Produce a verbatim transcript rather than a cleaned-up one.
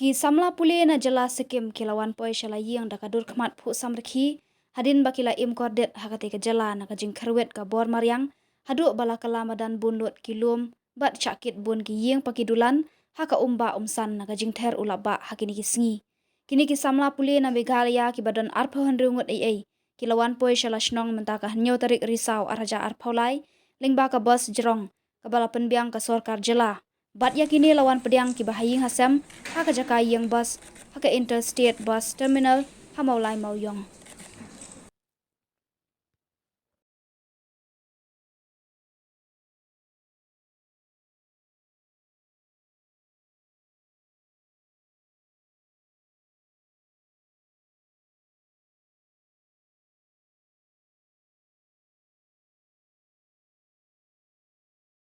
Ki samla pule na jylla Sikkim ki la wan poi sha la ïing da ka dur khmat phuh samrkhie hadien ba ki la im kordit ha katei ka jylla na ka jingkyrwit ka bor mariang haduh ba la kylla madan bun lut ki lum bad shah kit bun ki ïing pa ki dulan ha ka um bah um san na ka jingther u lapbah ha kine ki sngi. Kine ki samla pule na Meghalaya kiba don arphew hynriew ngut ei ei ki la wan poi sha la shnong mynta ka hynñiew tarik Risaw ar hajar arphew lai lyngba ka bus jrong kaba la pynbiang ka sorkar jylla. Bad ïa kine la wan pdiang kiba ha ïing ha sem ha ka jaka ïeng bus ha ka Interstate Bus Terminal ha Mawlai Mawiong.